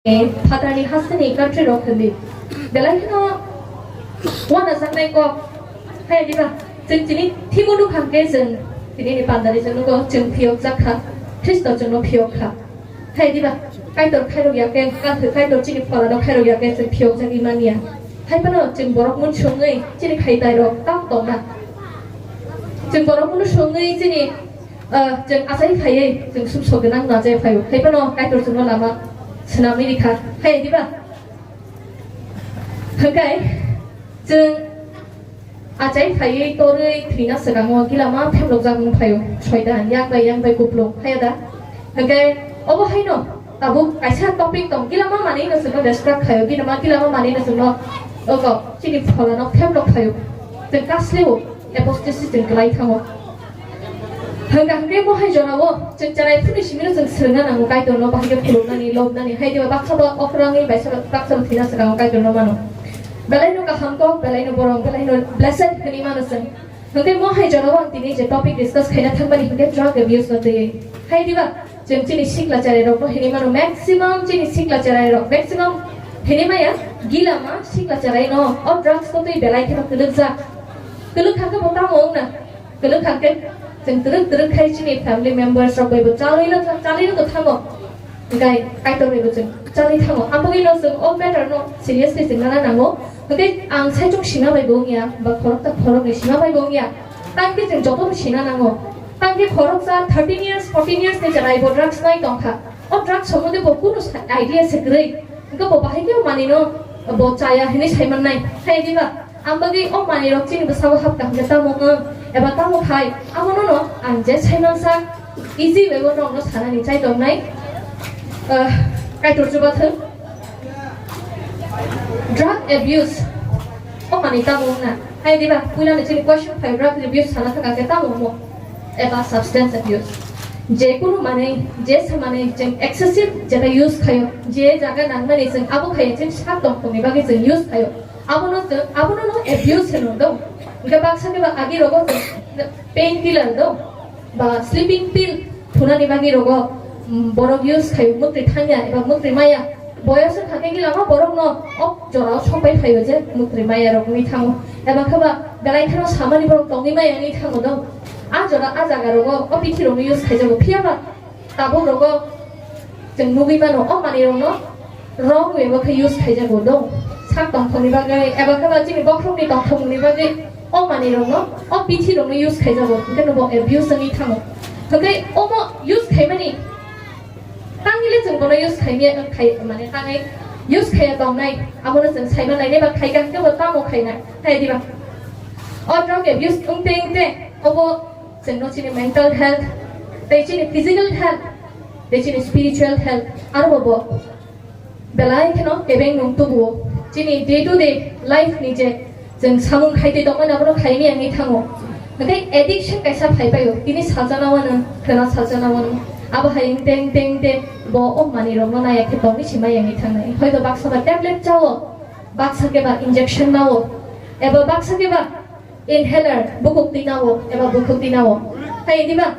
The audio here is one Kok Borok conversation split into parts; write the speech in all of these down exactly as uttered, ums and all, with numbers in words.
Phatarni hasteni country rok hinwi belai kheno wanajaknai kok. Hai diba? Chwng chini thimo nukha hwnkhe chwng tini ni pandari chwng nugo chwng phiyokjak kha. Khristo chwngno phiyok kha. Hai diba? Kaitor khairok ya khe, Kaitor chini pholano khairok ya khe chwng phiyokjagwi manya. Hai phano chwng borok mun songwi chini khaitai rok tam tongna. Chwng borok mun songwi chini Ah, chwng achai phaiwi chwng sumsok gwnang no achai phaio. Hai phano Kaitor chwngno lama swnamwi rikha. Hai diba? Hwnkhe chwng achai phaiwi torwi thwina swkango gilama phemlokjak wng phaio. Soitan yang bai yang bai kuplung. Hai da? Hwnkhe obo haino tabuk kaisa topic tong. Gilama manwi no chwngno distract khaio. Gilama, gilama manwi no chwngno ogo chini pholano phemlok phaio. Chwng kasliwo apostasy chwng kwlai thango. Hwnkha hwnkhe mohai jorao chwng cherai phuru simi no chwng swrwngna nango Kaitorno bahai khe khulumnani, lobnani. Hai diba baksa ba okrangwi baisa ba baksa ba thwina swkango Kaitorno mano. Belai no kaham kok, belai no borong, belai no blessed hwnwi mano chwng. Hwnkhe mohai jorao ang tini je topic discuss khaina thangmani hwnkhe drug abuse no twiwi. Hai diba chwng chini sikla cherai rokno hwnwi mano maximum chini sikla cherai rok maximum hwnwi maya gilama sikla cherai no o drugs no twi belai kheno kwlwkjak. Kwlwk kha khe bo tamo wngna? Kwlwk kha khe chwng twrwk twrwk khai chini family members rok bai bo chalwi no tha-, chalwi no thango. Hwnkhe Kaitor bai bo chwng chalwi thango. Ang bagwi no chwng o matter no seriously chwng nana nango. Hwnkhe ang saichung sima bai bo wngya, ba khoroksa khoroknwi sima bai bo wngya. Tang khe chwng joto no sina nango. Tang khe khoroksa thirteen years, fourteen years ni chwrai bo drugs nai tongkha. O drugs sombonde bo kunu sa-, idea se kwrwi. Hwnkhe bo bahai khe o manwi no bo chaya hinwi saimannai. Hai diba? Ang bagwi o manwi rok chini bwsao hapkha hwnkhe tamo wng eba tamo khai, amo no no ang je saimansa easy way o nokno sanani chai tongnai. Ah, Kaitor chubathwng. Drug abuse o manwi tamo wngna? Hai diba, puilani chini question phai drug abuse sana thangkha khe tamo wngmo? Eba substance abuse. Je kunu manwi, je sa manwi chwng excessive jeta use khaio, je jaga nangmani chwng abo khaio, chwng sak tongthokni bagwi chwng use khaio. Abono chwng, abono no abuse hwno do. Hwnkhe baksa khe ba agi rogo chwng painkiller do, ba sleeping pill thunani bagwi rogo, mm, borok use khai mwktwi thangya eba mwktwi maya. Boyos wngkha khe gila ma borok no o jora o sokpai phaio je mwktwi maya rok wngwi thango. Eba khe ba belai kheno samani borok tongwi maya wngwi thango do. A jora a jaga rogo o bithi rok no use khaijago. Phiya ba tabuk rogo chwng nugwi mano, o manwi rokno wrong way o khe use khaijago do. Sak tongthokni bagwi eba khe ba chini bokhorokni tongthokmungni bagwi o manwi rokno, o bithi rokno use khaijago, hwnkhe no bo abuse wngwi thango. Hwnkhe omo use khaimani tangwi le chwng bono use khaimya, khai, mane tangwi use khaiya tongnai, abono chwng saima nainai ba khaikha hwnkhe bo tamo khainai, hai diba? O drug abuse wngte wngte obo chwngno chini mental health, tei chini physical health, tei chini spiritual health, aro bo belai kheno kebeng nung tubuo. Chini day to day life ni je chwng samung khai tei tongmani abono khaimani wngwi thango. Hwnkhe addiction kaisa phai paio, tini sajana wano, khwna sajana wano. Abo hai wngte wngte wngte bo o manwi rokno naiya khe tongwi si maya wngwi thangnai. Hoito baksa ba tablet chao, baksa khe ba injection nao, eba baksa khe ba inhaler, bukhuk twi nao eba bukhuk twi nao. Hai diba?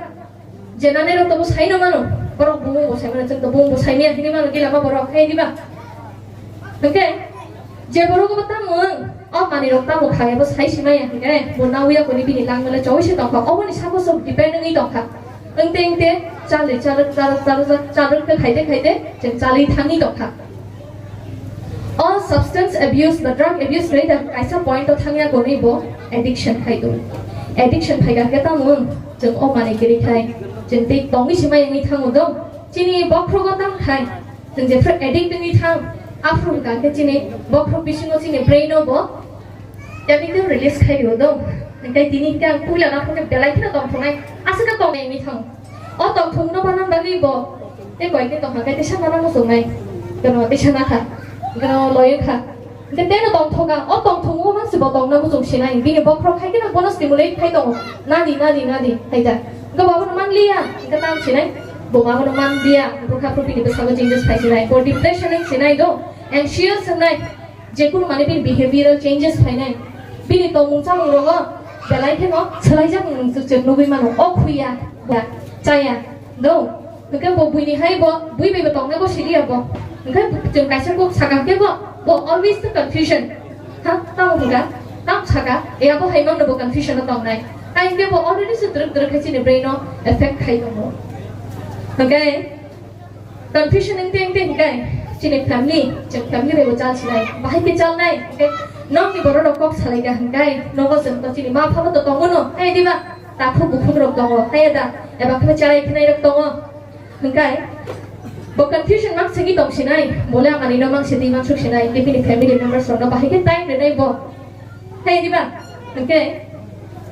Je nanai rok tobo sai no mano, borok bumung bo sai mano, chwng to bumung bo sai maya hinwi mano, gila ma borok, hai diba? Hwnkhe je borok bo tamo wng, o manwi rok tamo kha, ebo sai si maya hwnkhe bo nawi ya koni bini langmale chowui se tongkha, oboni sabo sok depend wngwi tongkha. Wngte wngte chalwi chalwk chalwk chalwk chalwk khe khaite khaite chwng chalwi thangwi tongkha. O substance abuse ba drug abuse rei da kaisa point o thangya koni bo addiction khai do. Addiction khai kha khe tamo chwng o manwi kwrwi khai chwng tei tongwi se mai wngwi thango do. Chini bokhrogo tang khai chwng jephru addict wngwi thang, aphuru hwnkha khe chini bokhro bisingo chini brain o bo chemical release khai rio do. Hwnkhe tini hwnkhe ang puila naphru khe belai kheno tongthoknai, aswk khe tongnai wngwi thango. O tongthokno banan bagwi bo tei koi khe tongkha khe tisa mana muchungnai, gano tisa nakha, gano loyokha. Hwnkhe teno tongthoka, o tongthokno mansi bo tongna muchung sinai. Bini bokhorok hai kheno bono stimulate khai tongo. Nadi, nadi, nadi, hai da. Hwnkhe bo abono manliya, hwnkhe tam sinai. Bo abono manliya, bwkha phuru bini bwskango changes phai sinai. Bo depression wng sinai do, anxious wngnai. Jekunu mane bini behavioral changes phainai, bini tongmung chamung rogo belai kheno swlaijak nung chwk chwk nugwi mano, o khuya, ya, chaya, do. Hwnkhe bo buini hai bo, bui bai bo tongna bo siliya bo. Hwnkhe chwng kaisa kok saka hwnkhe bo, bo always the confusion. Ha, tamo hwnkha, tamo saka, e abo hai mangno bo confusion o tongnai. Tei hwnkhe bo already se twrwk twrwk khe chini brain o effect khai tongo. Hwnkhe confusion wngte wngte hwnkhe chini family, chwng family bai bo chal sinai, bahai khe chalnai, hwnkhe nokni borok rok kok salaikha hwnkhe nogo chwng to chini ma phano to tongo no, hai diba? Takhuk bukhuk rok tongo, hai da, eba khe charai khnai rok tongo. Hwnkhe bo confusion mang sengwi tong sinai, bole ang manino mang sidi mang suk sinai, hwnkhe bini family members rokno bahai khe time rwnai bo. Hai diba? Hwnkhe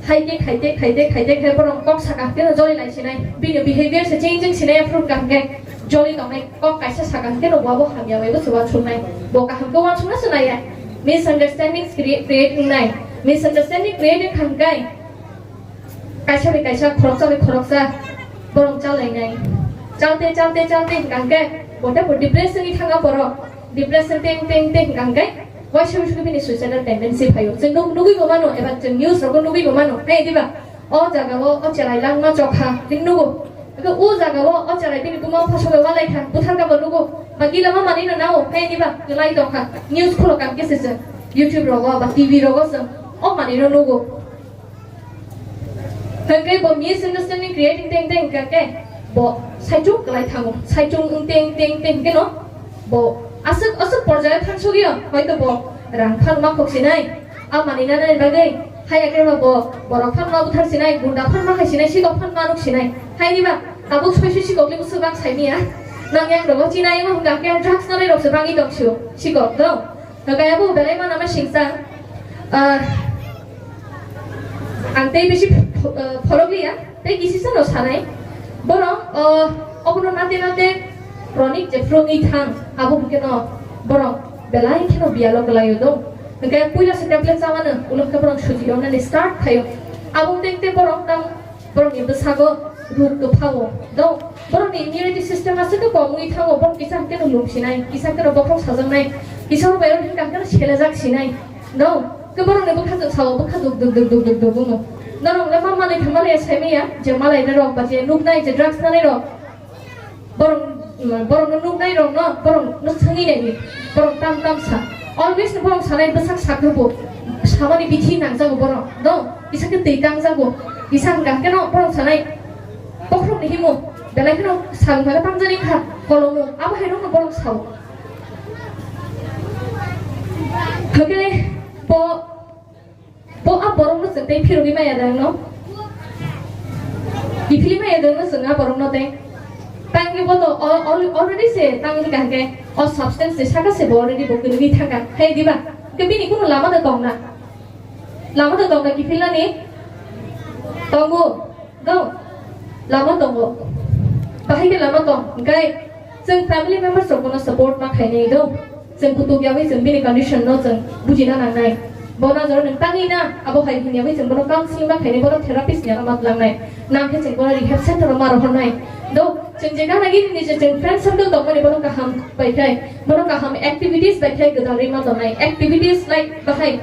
hai khe khaite khaite khaite khe borok kok saka hwnkhe joli lai sinai. Bini behavior se changing sinai, approve ka hwnkhe joli tongnai. Kok kaisa saka hwnkhe no bo abo hamya bai bo se uansuknai. Bo kaham khe uansukna se naiya. Misunderstandings create, create wngnai. Misunderstanding create wngkha hwnkhe kaisa bai kaisa, khoroksa bai khoroksa borok chal lainai. Chalte, chalte, chalte hwnkha hwnkhe bo tei bo depression ni thanga borok. Depression teng, teng, teng hwnkha hwnkhe waisa waisa bini suicidal tendency phaio. Chwng nuk-, nugwi bo mano, eba chwng news rogo nugwi bo mano. Hai diba? O jaga o, o cherai langma chokha, hin nugo. Hwnkhe o jaga o, o cherai bini buma bupha sobai walai kha, buthar kha bo nugo. Ba gila ma manwi no nao, hai diba? Kwlai tongkha. News khulo kam khe se chwng YouTube rogo ba T V rogo chwng o manwi no nugo. Hwnkhe bo misunderstanding creating teng teng hwnkha khe bo saichung kwlai thango, saichung wng teng teng teng hwnkhe no bo aswk aswk porjaya thangsogwi o, hoito bo rang phan ma khok sinai, a manwi nanani bagwi haya khe bo borok phan ma buthar sinai, gunda phan ma khai sinai, sikok phan ma nuk sinai, hai diba? Tabuk soi soi sikok le bwswk bang sai miya, nang yang rogo chinai wng hwnkha khe drugs nanai rok se bangwi tong sio sikok do. Hwnkhe abo belai ma nama singsa. Ah, ang tei bisi ph-, ph-, ah, phorok liya, tei kisi sano sanai. Borok, ah, obono nate nate chronic jephru wngwi thang, abo hwnkhe no borok belai kheno biyalo kwlaio do. Hwnkhe puila se tablet chamano, ulo khe borok suji romnani start khaio. Abo tei tei borok tang Borokni bwsago ruk kwphao. Do, borokni immunity system aswk khe komwi thango, borok kisa hwnkhe no lum sinai, kisa hwnkhe no bokhok sajaknai, kisa bo bayro hwnkha hwnkhe no selejak sinai. Do, khe borokni bwkha chwng sao, bwkha duk duk duk duk duk duk wngmo. Norok le ma malai kha malai sai maya, je malai rok ba je nuknai, je drugs nanai rok. Borok, borokno nuknai rokno, borokno swngwi naidi, borok tam tam sa. Always no borok sanai bwsak sakno bo samani bithi nangjago borok, do, kisa khe twi tangjago, kisa hwnkha hwnkhe no borok sanai bokhorokni himo, belai kheno sal hwnkha khe tamjani kha kolomo, abo hai rokno borok sao. Hwnkhe bo Bo a borokno chwng tei phirogwi maya dang no? Kiphilwi maya dang no chwng a borokno tei? Tangwi bo to al-, al-, already se tangwi hwnkha hwnkhe o substance ni saka se bo already bo kwrwngwi thangkha. Hai diba? Hwnkhe bini kunu lama da tong na? Lama da tong na kiphilnani? Tongo. Go. Lama tongo. Bahai khe lama tong. Hwnkhe chwng family members rok bono support ma khainai do. Chwng kutuk yawi chwng bini condition no chwng bujina nangnai. Bo na jora nwng tangwi na abo hai hwnyawi chwng bono counseling ma khainai, bono therapist ni ma twlangnai. Nang khe chwng bono rehab center o ma rohornai. Do chwng je gana gini ni je chwng friend circle tongmani bono kaham bai khai, bono kaham activities bai khai gwdalwi ma tongnai. Activities like bahai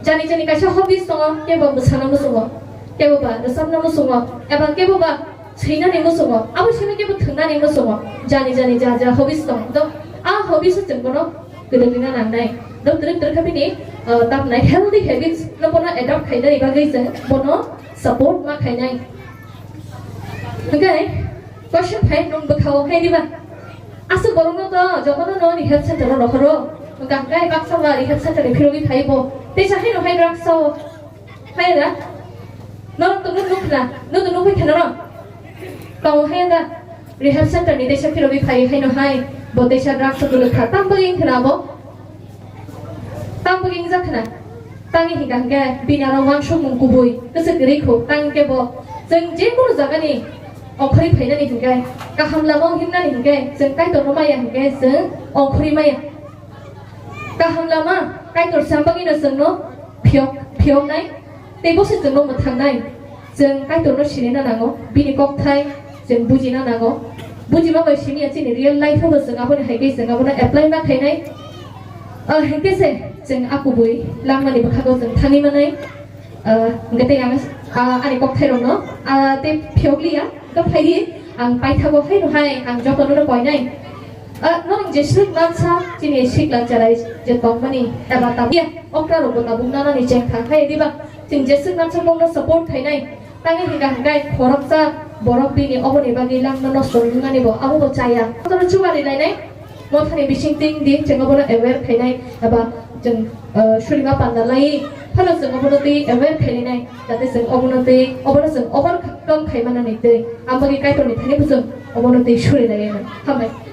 jani jani kaisa hobbies tongo, kebo bwsana muchungo. Kebo ba rwchapna muchungo, eba kebo ba swinani muchungo, abo simi kebo thwngnani muchungo, jani jani ja ja hobbies tong, do a hobbies o chwng bono kwrwngna nangnai. Do twrwk twrwk khe bini, uh, tamnai healthy habits no bono adopt khainani bagwi chwng bono support ma khainai. Hwnkhe question phai nwng bwkhao hai diba? Aswk borokno to jotono no rehab center o rohoro. Hwnkhe baksa ba rehab center ni phirogwi phai bo. Teisa haino hai baksa o. Hai da? Norok to nuk nukna, nuk nukwi khe norok. Tamo hai da? Rehab center ni teisa phirogwi phai haino hai. Bo teisa drugs o guluk kha. Tam bagwi wngkha na bo? Tam bagwi wngjak khna. Tangwi hwnkha hwnkhe bini aro uansukmung kubui kwchwk kwrwi kho. Tang hwnkhe bo chwng je kunu jagani ongkhorwi phainani hwnkhe, kaham lama himnani hwnkhe, chwng Kaitorno maya hwnkhe chwng ongkhorwi maya. Kaham lama Kaitor sam bagwino chwngno phiyok, phiyoknai, tei bo se chwngno mwthangnai. Chwng Kaitorno sinina nango, bini kokthai chwng bujina nango. Bujima bai simi ya chini real life o bo chwng aboni hai khe chwng abono apply ma khainai. Ah, hinkhe se chwng a kubui langmani bwkhago chwng thangwi manai. Ah, hinkhe tei ang, ah, ani kokthairokno, ah, tei phiyokliya, hwnkhe phai di, ang paithago haino hai ang jotono koinai. Ah, norok jeswk mansa chini sikla cherai je tongmani eba tabuk okra rokbo tabuk nanani cheng thang khai diba chwng jeswk mansa bokno support khainai tangi hingka hingkai khoroksa borok bini oboni bagwi langma nosto wngmani bo abo bo chaya. Mothano chubari lainai mothani bising ting di chwng obono aware khainai eba chwng, ah, surima panda lai phano chwng obono twi aware khailainai jate chwng obono twi obono chwng overcome khaimanani twi ang bagwi Kaitorni thani bo chwng obono twi suri lainai. Hambai.